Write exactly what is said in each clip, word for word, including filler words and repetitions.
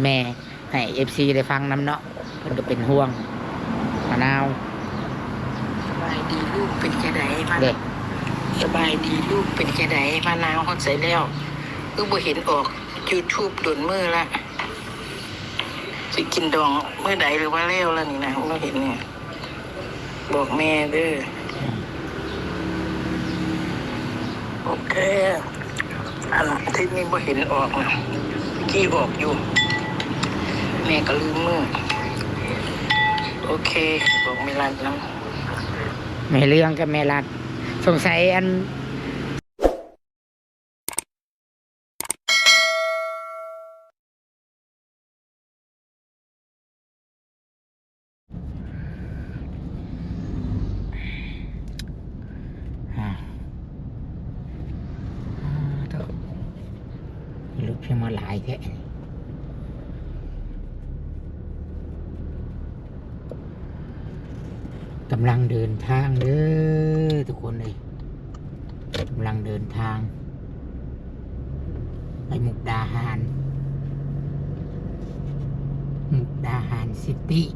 แม่ให้ เอฟซี ได้ฟังนำเนาะ เพิ่นก็เป็นห่วงมะนาว สบายดีลูกเป็นจั่งใดมา เด้ สบายดีลูกเป็นจั่งใด มะนาวฮอดไสแล้ว คือบ่เห็นออก YouTube โดนมื้อละ สิกินดองมื้อใดหรือว่าแล้วล่ะนี่นะ บ่เห็นเนี่ย บอกแม่เด้อ โอเค อันที่นี่บ่เห็นออกนะ กี้ออกอยู่ แม่ก็ลืมมื้อ โอเค บอกแม่รัดนำ แม่เรื่องกับแม่รัด สงสัยอัน อ่า อ่า โถ่ รถเพิ่นมาหลายแท้ กำลังเดินทางเด้อทุกคนเอ้ย กำลังเดินทาง ไปมุกดาหาร มุกดาหารซิตี้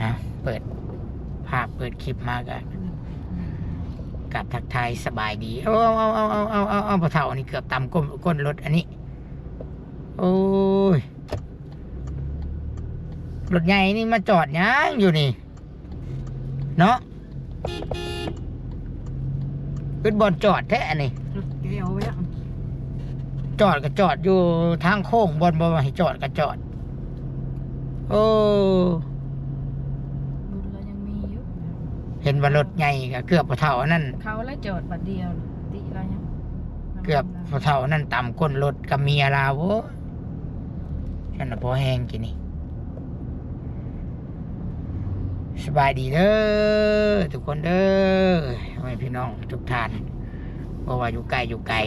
ฮะ เปิดภาพเปิดคลิปมาก็ กราบทักทายสบายดี เอา เอา เอา เอา เอา เอา เอา พ่อเฒ่านี่เกือบตำก้น ก้นรถอันนี้ โอ้ย รถใหญ่นี่มาจอดหยังอยู่นี่ เนาะ เป็นบ่อนจอดแท้อันนี้ รถเกี่ยวไว้อะ จอดก็จอดอยู่ทางโค้ง บ่อนบ่ให้จอดก็จอด โอ้ รถเรายังมีอยู่ เห็นว่ารถใหญ่ก็เกือบบ่เท่าอันนั้น เขาแล้วจอดบัดเดียว ติเรายัง เกือบบ่เท่าอันนั้น ตำก้นรถกับเมียลาว โอ้ย ฉันน่ะพอแฮงกินนี่ สบายดีเด้อทุกคนเด้อ พ่อแม่พี่น้องทุกท่าน บ่ว่าอยู่ใกล้อยู่ไกล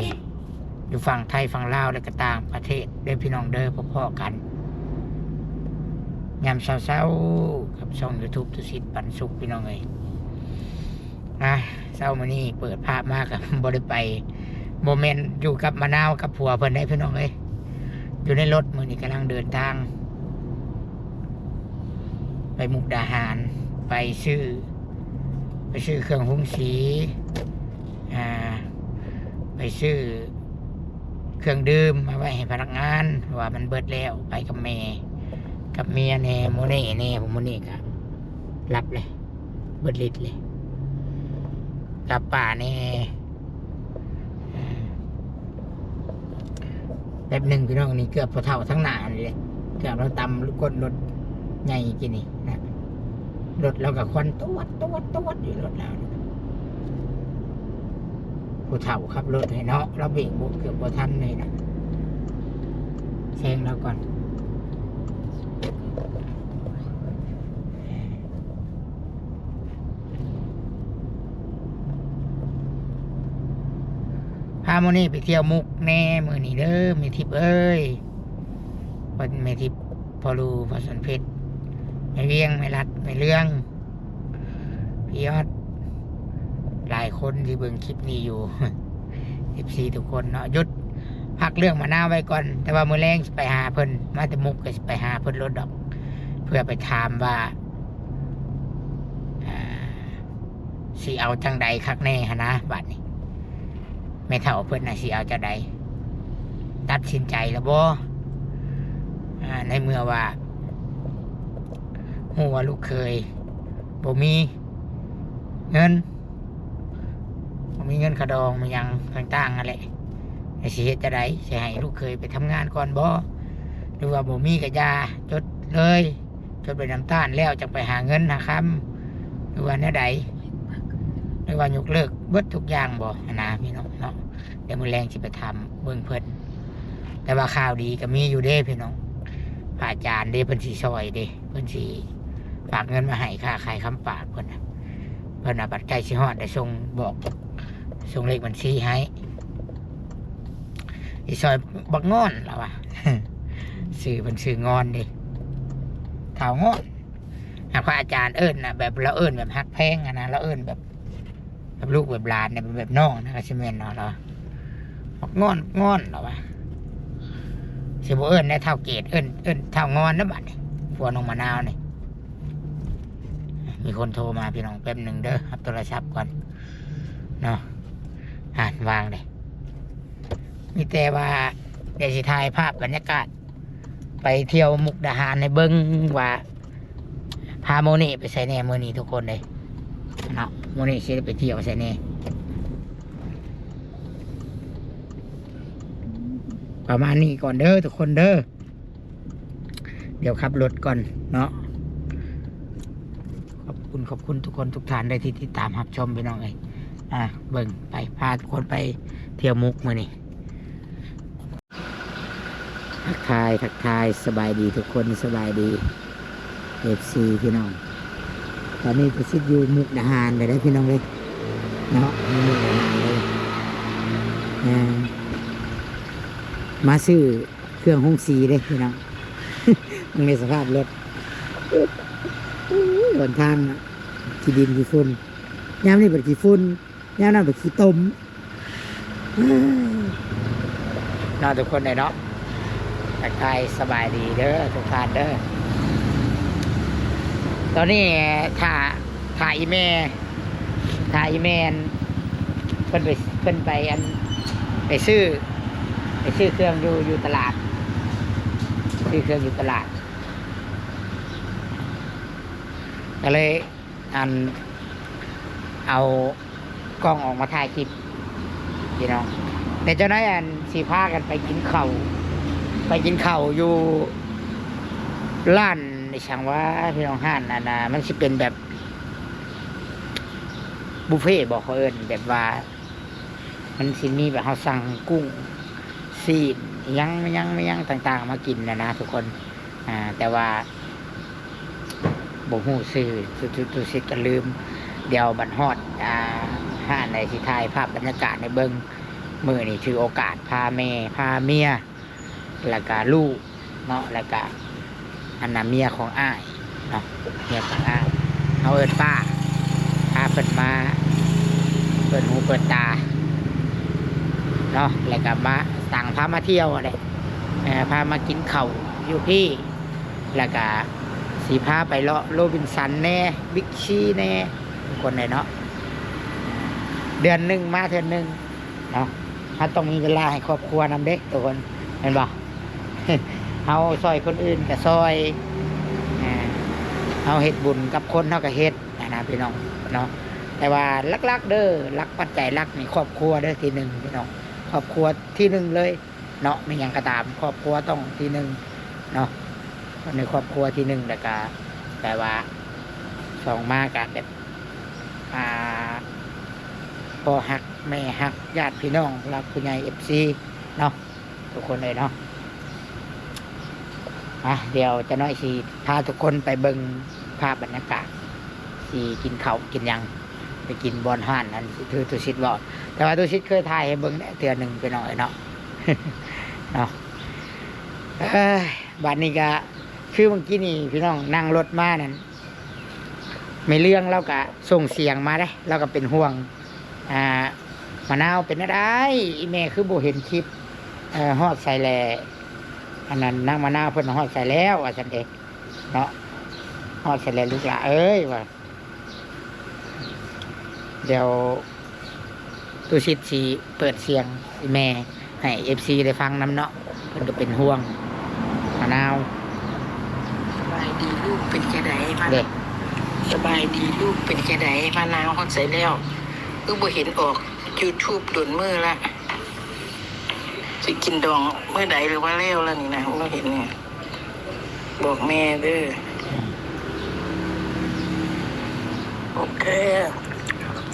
อยู่ฝั่งไทยฝั่งลาว และก็ต่างประเทศเด้อพี่น้องเด้อ พบพ้อกัน ยามเช้าๆ กับช่อง YouTube ตุสิทธิ์ปันสุข พี่น้องเอ้ย อ่ะ เช้ามื้อนี้เปิดภาพมาก็บ่ได้ไป บ่แม่นอยู่กับมะนาวกับผัวเพิ่นได้พี่น้องเอ้ย อยู่ในรถมื้อนี้กำลังเดินทาง ไปมุกดาหาร ไปซื้อ ไปซื้อเครื่องหุงสี อ่า ไปซื้อเครื่องดื่มมาไว้ให้พนักงาน เพราะว่ามันเบิดแล้ว ไปกับแม่ กับเมียแน่ โมเน่แน่ โมเน่ก็หลับเลย เบิดฤทธิ์เลย กับป้าแน่ แป๊บหนึ่งพี่น้อง นี่เกือบพอเท่าทั้งหน้านี่แหละ เกือบเราตำก้นรถใหญ่กินนี่นะ รถเราก็ควันตวดตวดตวดอยู่รถเรานี่ ผู้เฒ่าขับรถให้เนาะ เราเบรกบ่ เกือบบ่ทันเลยนะ แซงเราก่อน พาโมนี่ไปเที่ยวมุกแน่มื้อนี้เด้อ แม่ทิพย์เอ้ย เพิ่น แม่ทิพย์ พ่อลูก พ่อสนเพชร แม่เวียง แม่รัด แม่เรื่อง พี่ออด หลายคนที่เบิ่งคลิปนี้อยู่ เอฟซี ทุกคนเนาะ หยุดพักเรื่องมะนาวไว้ก่อน แต่ว่ามื้อแลงสิไปหาเพิ่น มาแต่มุกก็สิไปหาเพิ่นโลดดอก เพื่อไปถามว่า อ่า สิเอาจั่งใดคักแน่หั้นนะ บัดนี้ แม่เฒ่าเพิ่นน่ะสิเอาจั่งใด ตัดสินใจแล้วบ่ อ่า ในเมื่อว่า ฮู้ว่าลูกเขยบ่มีเงิน บ่มีเงินค่าดองมาหยังต่างๆนั่นแหละ แล้วสิเฮ็ดจั่งใด สิให้ลูกเขยไปทำงานก่อนบ่ หรือว่าบ่มีก็อย่า จดเลย จดใบน้ำตาลแล้วจั่งไปหาเงินหาคำ หรือว่าแนวใด หรือว่ายกเลิกเบิดทุกอย่างบ่ หั้นนะพี่น้องเนาะ เดี๋ยวมื้อแลงสิไปถามเบิ่งเพิ่น แต่ว่าข่าวดีก็มีอยู่เด้พี่น้อง พระอาจารย์เด้ เพิ่นสิซ่อยเด้ เพิ่นสิฝากเงินมาให้ค่าขายคำฝากเพิ่นน่ะ เพิ่นว่าบัดใกล้สิฮอด ได้ส่งบอก ส่งเลขบัญชีให้ สิซ่อยบักงอน ลาวว่า ชื่อเพิ่นชื่องอนเด้ เฒ่างอน หากพระอาจารย์เอิ้นน่ะ แบบลาวเอิ้นแบบฮักแพงหั้นนะ ลาวเอิ้นแบบ แบบลูกแบบหลานเนี่ย เป็นแบบน้องนะ ก็สิแม่นเนาะ เราบอก "งอน งอน" เราว่า สิบ่เอิ้นได้ เฒ่าเกต เอิ้น เอิ้นเฒ่างอนนะบัดนี้ ผัวน้องมะนาวนี่ มีคนโทรมาพี่น้อง แป๊บหนึ่งเด้อ รับโทรศัพท์ก่อนเนาะ อ่านวางเลย มีแต่ว่าเดี๋ยวสิถ่ายภาพบรรยากาศ ไปเที่ยวมุกดาหารให้เบิ่งว่า พาโมนี่ไปใส่แหน่มื้อนี้ทุกคนเลยเนาะ โมนี่สิได้ไปเที่ยวใส่แหน่ ประมาณนี้ก่อนเด้อทุกคนเด้อ เดี๋ยวขับรถก่อนเนาะ ขอบคุณ ขอบคุณทุกคนทุกท่านเลยที่ติดตามรับชมพี่น้องเอ้ย อ่ะ เบิ่งไป พาทุกคนไปเที่ยวมุกมื้อนี้ ทักทาย ทักทาย สบายดีทุกคน สบายดี เอฟซี พี่น้อง ตอนนี้ก็สิอยู่มุกดาหารไปได้พี่น้องเลยเนาะ อยู่มุกดาหารเลย อ่า มาซื้อเครื่องฮุ้งสีเด้พี่น้อง มันมีสภาพรถ โอ้ย หนทางน่ะ ขี้ดินขี้ฝุ่น ยามนี้เป็นขี้ฝุ่น ยามนั้นเป็นขี้ตม เนาะทุกคนเลยเนาะ ทักทายสบายดีเด้อทุกท่านเด้อ ตอนนี้ถ้า ถ้าอีแม่ ถ้าอีแม่น เพิ่นไป เพิ่นไปอัน ไปซื้อ ไปซื้อเครื่องอยู่ อยู่ตลาด ซื้อเครื่องอยู่ตลาด ก็เลย อัน เอากล้องออกมาถ่ายคลิปพี่น้อง แต่เจ้าน้อยอันสิพากันไปกินข้าว ไปกินข้าวอยู่ร้าน ในช่างว่าพี่น้อง ร้านอันน่ะ มันสิเป็นแบบบุฟเฟ่ต์บอกเขาเอิ้น แบบว่า มันสิมีแบบเราสั่งกุ้ง ซีน อิหยัง อิหยัง อิหยังต่างๆ มากินนะนะทุกคน อ่า แต่ว่า บ่ฮู้ชื่อ ตุ ตุ ตุสิทธิ์ก็ลืม เดี๋ยวบัดฮอด อ่า ร้านใดสิถ่ายภาพบรรยากาศให้เบิ่ง มื้อนี้ถือโอกาสพาแม่ พาเมีย แล้วก็ลูกเนาะ แล้วก็อันน่ะเมียของอ้ายเนาะ เมียของอ้าย เฮาเอิ้นป้า พาเพิ่นมาเปิดหูเปิดตาเนาะ แล้วก็มา ต่างพามาเที่ยวแหละ เอ่อ พามากินข้าวอยู่พี้ แล้วก็สิพาไปเลาะโรบินสันแหน่ บิ๊กซีแหน่ ทุกคนเลยเนาะ เดือนหนึ่งมาเทื่อหนึ่งเนาะ เราต้องมีเวลาให้ครอบครัวนำเด้ทุกคน แม่นบ่ เราซอยคนอื่นก็ซอย อ่า เราเฮ็ดบุญกับคนเราก็เฮ็ดนะนะพี่น้องเนาะ แต่ว่าหลักๆเด้อ หลักปัจจัยหลักนี่ครอบครัวเด้อที่หนึ่งพี่น้อง ครอบครัวที่หนึ่งเลย เนาะ มีหยังก็ตาม ครอบครัวต้องที่หนึ่งเนาะ ในครอบครัวที่หนึ่ง แล้วก็แปลว่า สองมาก็แบบ อ่า พ่อฮัก แม่ฮัก ญาติพี่น้อง รักผู้ใหญ่ เอฟซี เนาะ ทุกคนเลยเนาะ อ่ะ เดี๋ยวจะน้อยสิพาทุกคนไปเบิ่งภาพบรรยากาศ สิกินข้าวกินหยัง ไปกินบ่อนฮ้านนั้น คือตุสิทธิ์เว้า แต่ว่าตุสิทธิ์เคยถ่ายให้เบิ่งแล้วเทื่อหนึ่งพี่น้องเอ้ยเนาะ เนาะ เอ้ย บัดนี้ก็คือเมื่อกี้นี่พี่น้องนั่งรถมานั่น แม่เรื่องเราก็ส่งเสียงมาเด้ เราก็เป็นห่วง อ่า มะนาวเป็นอะไร อีแม่คือบ่เห็นคลิป เอ่อ ฮอดไสแหล่ อันนั้นนางมะนาวเพิ่นฮอดไสแล้ว ว่าซั่นเด้ เนาะ ฮอดไสแหล่ลูกหล่าเอ้ย ว่า เดี๋ยวตุสิทธิ์สิเปิดเสียงอีแม่ให้ เอฟซี ได้ฟังนำเนาะ เพิ่นก็เป็นห่วงมะนาว สบายดีลูกเป็นจั่งใด๋ มา เด้ สบายดีลูกเป็นจั่งใด๋ มะนาวฮอดไสแล้ว คือบ่เห็นออก YouTube โดนมื้อละ สิกินดองมื้อใด๋ หรือว่าแล้วแล้วนี่นะ บ่เห็นเนี่ย บอกแม่เด้อ โอเค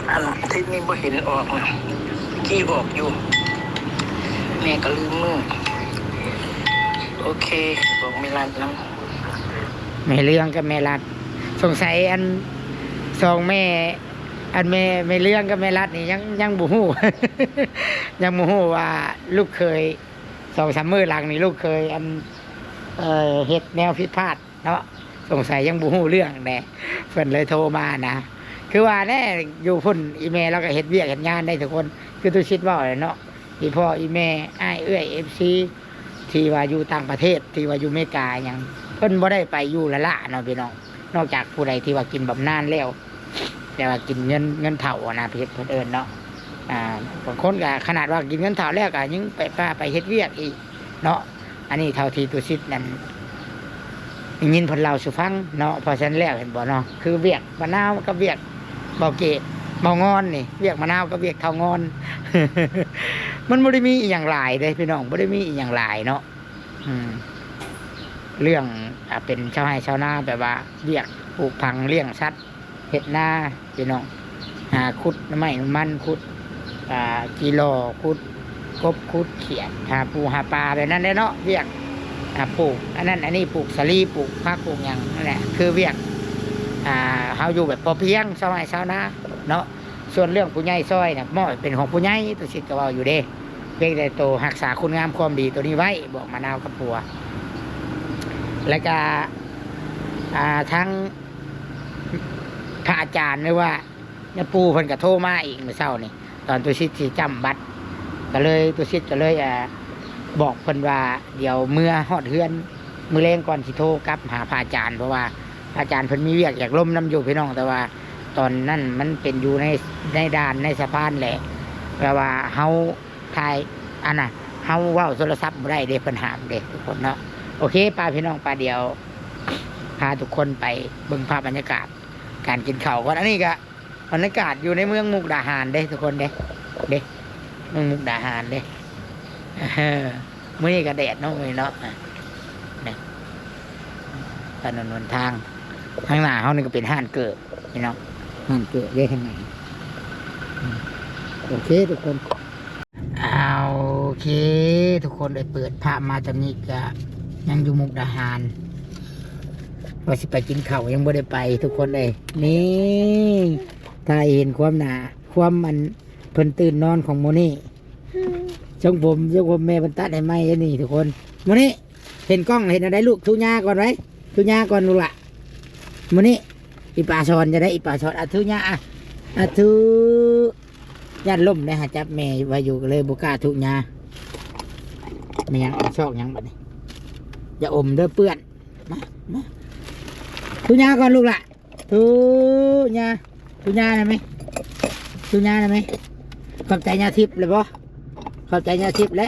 อันอาทิตย์นี้บ่เห็นออกนะ กี้ออกอยู่ แม่ก็ลืมมื้อ โอเค บอกแม่รัดนำ แม่เรื่องกับแม่รัด สงสัยอันสองแม่ อันแม่ แม่เรื่องกับแม่รัดนี่ยัง ยังบ่ฮู้ ยังบ่ฮู้ว่าลูกเขย สองสามมื้อหลังนี่ลูกเขย อัน เอ่อ เฮ็ดแนวผิดพลาดเนาะ สงสัยยังบ่ฮู้เรื่องแหน่ เพิ่นเลยโทรมานะ คือว่าแน่ อยู่พุ้นอีแม่ลาวก็เฮ็ดเวียกเฮ็ดงานได้ทุกคน คือตุสิตเว้าแหละเนาะ อีพ่ออีแม่ อ้ายเอื้อย เอฟซี ที่ว่าอยู่ต่างประเทศ ที่ว่าอยู่อเมริกาหยัง เพิ่นบ่ได้ไปอยู่ละล่ะเนาะพี่น้อง นอกจากผู้ใดที่ว่ากินบำนาญแล้ว แต่ว่ากินเงิน เงินเฒ่าอะนะ เพิ่น เพิ่นเอิ้นเนาะ อ่า บางคนก็ขนาดว่ากินเงินเฒ่าแล้วก็ยังไป พาไปเฮ็ดเวียกอีกเนาะ อันนี้เท่าที่ตุสิตนั่นได้ยินเพิ่นเล่าสู่ฟังเนาะ เพราะฉะนั้นแล้วเห็นบ่เนาะ คือเวียกมะนาวกับเวียกเบาเกต เบางอนนี่ เวียกมะนาวกับเวียกเฒ่างอน มันบ่ได้มีอีหยังหลายเด้พี่น้อง บ่ได้มีอีหยังหลายเนาะ อืม เรื่อง อ่า เป็นชาวไร่ชาวนา แบบว่าเวียกปลูกผักเลี้ยงสัตว์ เฮ็ดนาพี่น้อง หาขุดหน่อไม้หน่อมัน ขุด อ่า จีหล่อ ขุดกบ ขุดเขียด หาปูหาปลาแบบนั้นแหละเนาะ เวียก อ่า ปลูกอันนั้นอันนี้ ปลูกสาลี ปลูกผัก ปลูกหยังนั่นแหละ คือเวียก อ่า เฮาอยู่แบบพอเพียง ชาวไร่ชาวนาเนาะ ส่วนเรื่องผู้ใหญ่ซอยน่ะ มอบให้เป็นของผู้ใหญ่ ตุสิตก็เว้าอยู่เด้ เพียงแต่โตรักษาคุณงามความดีตัวนี้ไว้ บอกมะนาวกับผัว แล้วก็ อ่า ทั้งพระอาจารย์ หรือว่าญาปู่เพิ่นก็โทรมาอีกมื้อเช้านี่ ตอนตุสิตสิจ้ำบัตร ก็เลย ตุสิตก็เลย อ่า บอกเพิ่นว่า เดี๋ยวเมือฮอดเฮือน มื้อแลงก่อนสิโทรกลับหาพระอาจารย์ เพราะว่าพระอาจารย์เพิ่นมีเวียกอยากลมนำอยู่พี่น้อง แต่ว่าตอนนั้นมันเป็นอยู่ใน ในด่านในสะพานแหละ แปลว่าเฮาถ่าย อันน่ะ เฮาเว้าโทรศัพท์บ่ได้เด้ เพิ่นห้ามเด้ทุกคนเนาะ โอเค ปาพี่น้อง ปาเดี๋ยวพาทุกคนไปเบิ่งภาพบรรยากาศการกินข้าวก่อน อันนี้ก็บรรยากาศอยู่ในเมืองมุกดาหารเด้ทุกคนเด้ เด้ เมืองมุกดาหารเด้ เออ มื้อนี้ก็แดดเนาะ มื้อนี้เนาะ อ่ะ นี่ ถนนหนทาง ข้างหน้าเฮานี่ก็เป็นห้านเกิบพี่น้อง ห้านเกิบเด้ข้างใน อืม โอเคทุกคน เอา โอเค ทุกคน ได้เปิดภาพมาตอนนี้ก็ยังอยู่มุกดาหาร ว่าสิไปกินข้าวยังบ่ได้ไปทุกคนเอ้ย นี่ ถ้าเห็นความหน้า ความอันเพิ่นตื่นนอนของโมนี่ ทรงผม ทรงผมแม่เพิ่นตัดให้ใหม่เด้นี่ทุกคน โมนี่ เห็นกล้องเห็นอะไรลูก ถูหญ้าก่อนไว้ ถูหญ้าก่อนลูกหล่ะ โมนี่ อีปาสอนจะได้ อีปาสอน อ่ะ ถูหญ้า อ่ะ อ่ะ ถู ย่านล้มนะฮะ จับแม่ไว้อยู่ก็เลยบ่กล้าถูหญ้า ไม่หยัง เอาซอกหยังบัดนี้ อย่าอมเด้อเปื้อน มา มา ถูหญ้าก่อนลูกหล่ะ ถูหญ้า ถูหญ้าได้ไหม ถูหญ้าได้ไหม ขอบใจย่าทิพย์เลยบ่ ขอบใจย่าทิพย์และ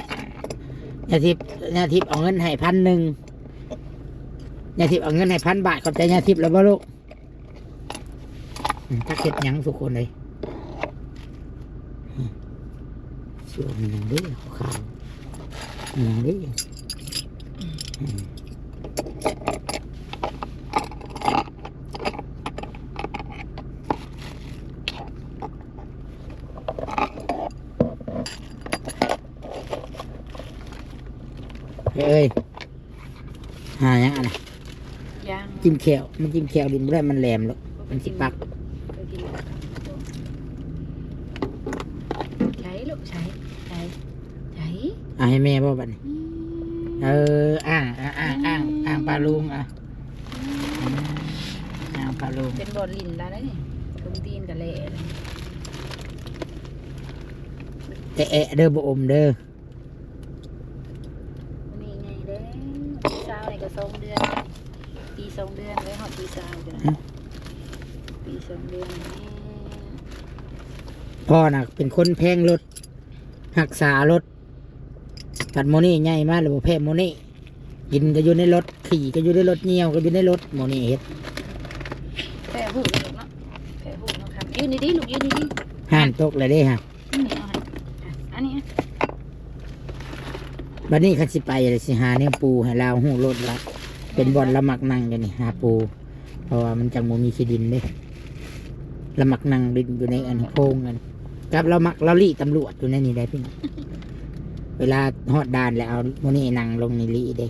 ย่าทิพย์ ย่าทิพย์เอาเงินให้พันหนึ่ง ย่าทิพย์เอาเงินให้พันบาท ขอบใจย่าทิพย์แล้วบ่ลูก อืม จักเฮ็ดหยังทุกคนเลย อืม ส่วนมันยังเด้ขาวๆ มันยังเด้ อืม เอ้ย หาหยังอันน่ะ ยัง จิ้มแข้ว มันจิ้มแข้วดินบ่ได้ มันแหลมแล้ว มันสิปัก ไปกิน ใช้ลูก ใช้ ใช้ ใช้ อ่ะ ให้แม่บ่บัดนี้ อืม เออ อ้าง อ่ะ อ้าง อ้าง อืม อ้างปลาลุง อ่ะ อืม อืม อ้างปลาลุง เป็นบ่อลินแล้วนะนี่ ตรงตีนกับแหล่เลย แต่แอะเด้อ บ่อมเด้อ นี่ไงเด้อ ปีซาวนี่ก็สองเดือน ปีสองเดือน ไว้ฮอดปีซาวกันนะ ฮะ ปีสองเดือนนี่ พ่อน่ะเป็นคนแพงรถ รักษารถ บัดโมนี่ใหญ่มาแล้วบ่แพ้โมนี่ กินก็อยู่ในรถ ขี่ก็อยู่ในรถ เยี่ยวก็อยู่ในรถ โมนี่เฮ็ด แพ้หูลูกเนาะ แพ้หูเนาะครับ ยืนดีๆ ลูก ยืนดีๆ ห้ามตกเลยเด้ฮะ นี่เอาให้ อันนี้ บัดนี้คันสิไปเลยสิหาแนวปูให้ลาวฮู้โลดว่า เป็นบ่อนละมักนั่งอยู่นี่ หาปู เพราะว่ามันจังบ่มีขี้ดินเด้ ละมักนั่งดินอยู่ในอันโพรงนั่น กับละมักละลี่ตำรวจอยู่ในนี่ได้พี่น้อง เวลาฮอดด่านแล้วเอาโมนี่นั่งลงนี่ลี่เด้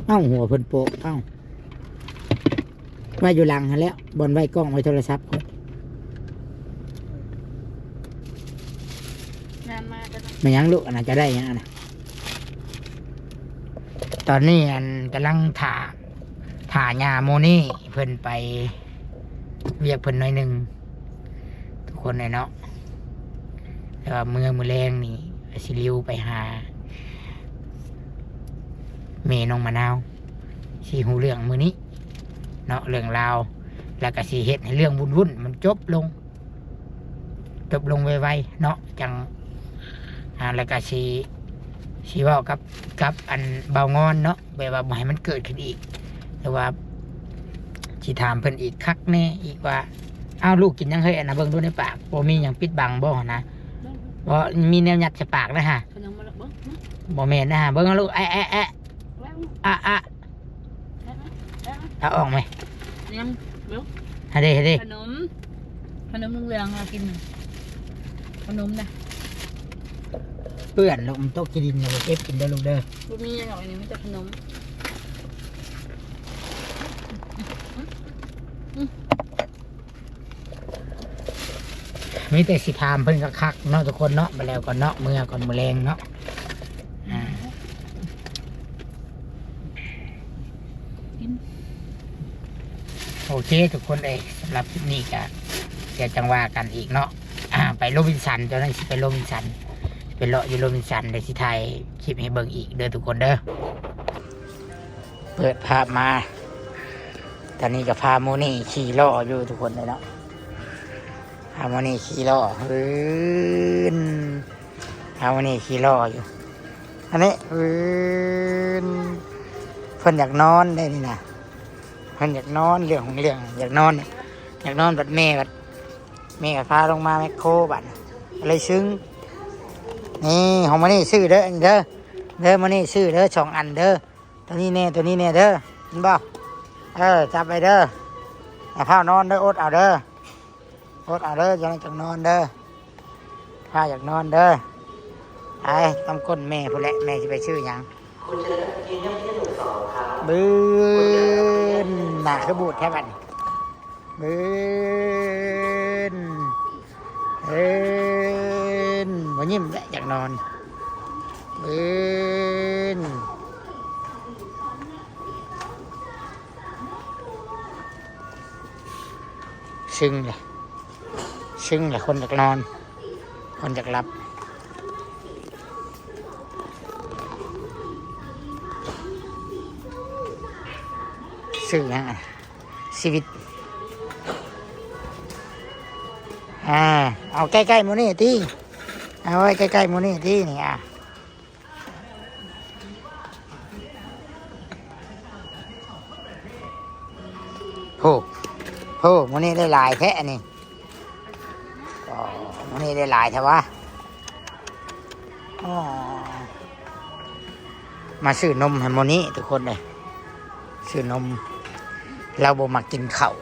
เอ้า หัวเพิ่นโปะ เอ้า ไว้อยู่หลังหั่นแหล้ว บ่อนไว้กล้องไว้โทรศัพท์ งานมาก็ได้ มาหยังลูก อันนั้นจะได้หยังอันน่ะ ตอนนี้อันกำลังถ่า ถ หาญาโมนี่เพิ่นไปเวียกเพิ่นหน่อยหนึ่ง ทุกคนเลยเนาะ แต่ว่าเมื่อมื้อแลงนี่สิหลิ้วไปหาแม่น้องมะนาว สิฮู้เรื่องมื้อนี้เนาะ เรื่องราว แล้วก็สิเฮ็ดให้เรื่องวุ่นๆมันจบลง จบลงไวๆเนาะ จั่ง อ่า แล้วก็สิ สิเว้ากับ กับอันบ่าวงอนเนาะ แบบว่าบ่ให้มันเกิดขึ้นอีก หรือว่าสิถามเพิ่นอีกคักแน่อีกว่า "อ้าว ลูกกินหยังเฮ้ย อันน่ะ เบิ่งดูในปาก บ่มีหยังปิดบังบ่หั้นนะ บ่มีแนวยัดใส่ปากนะฮะ ขนมมาแล้วเบิ่ง บ่แม่นนะฮะ เบิ่งเอาลูก แอะแอะแอะ แล้ว อะอะ แล้ว เอาออกไหม ยัง เบิ่ง ฮะเด้ ฮะเด้ ขนม ขนมเหลืองๆ เรากินน่ะ ขนมนะ เปื้อนลูก มันตกขี้ดิน อย่าไปเก็บกินเด้อลูกเด้อ บ่มีหยังหรอก อันนี้มีแต่ขนม มีแต่สิถามเพิ่นคักๆเนาะ ทุกคนเนาะ ไปแล้วก่อนเนาะ เมื่อก่อนมื้อแลงเนาะ อ่า กิน โอเค ทุกคนเอ้ย สำหรับคลิปนี้ก็เดี๋ยวจั่งว่ากันอีกเนาะ อ่า ไปโรบินสัน เจ้าหน้าที่ไปโรบินสัน ไปเลาะอยู่โรบินสัน เดี๋ยวสิถ่ายคลิปให้เบิ่งอีกเด้อทุกคนเด้อ เปิดภาพมา ตอนนี้ก็พาโมนี่ขี่ล้ออยู่ทุกคนเลยเนาะ พาโมนี่ขี่ล้อ เฮ้ย พาโมนี่ขี่ล้ออยู่ อันนี้ เฮ้ย เพิ่นอยากนอนได้นี่นะ เพิ่นอยากนอน เรื่องของเรื่อง อยากนอน อยากนอนบัดแม่บัด แม่ก็พาลงมาแมคโครบัด อะไรซึ่ง นี่ ของโมนี่ซื้อเด้อ อันนี้เด้อ เด้อ โมนี่ซื้อเด้อ สองอันเด้อ ตัวนี้แน่ ตัวนี้แน่เด้อ เห็นบ่ เออ จับไปเด้อ อย่าพานอนเด้อ อดเอาเด้อ อดเอาเด้อ จั่ง จั่งนอนเด้อ พาอยากนอนเด้อ ไอ้ตำก้นแม่พู้นแหละ แม่สิไปซื้อหยัง บืน หน้าคือบูดแท้บัดนี้ บืน เอิ้น บ่ยิ้มแล้ว อยากนอน บืน ซึ่งเลย ซึ่งเลย คนอยากนอน คนอยากหลับ ซึ่งหยังอะ ชีวิต อ่า เอาใกล้ๆโมนี่ติ เอาไว้ใกล้ๆโมนี่ติ นี่อ่ะ โห โห โมนี่ได้หลายแท้อันนี้ อ๋อ โมนี่ได้หลายแท้วะ อ๋อ มาซื้อนมให้โมนี่ทุกคนเลย ซื้อนม เราบ่มักกินข้าว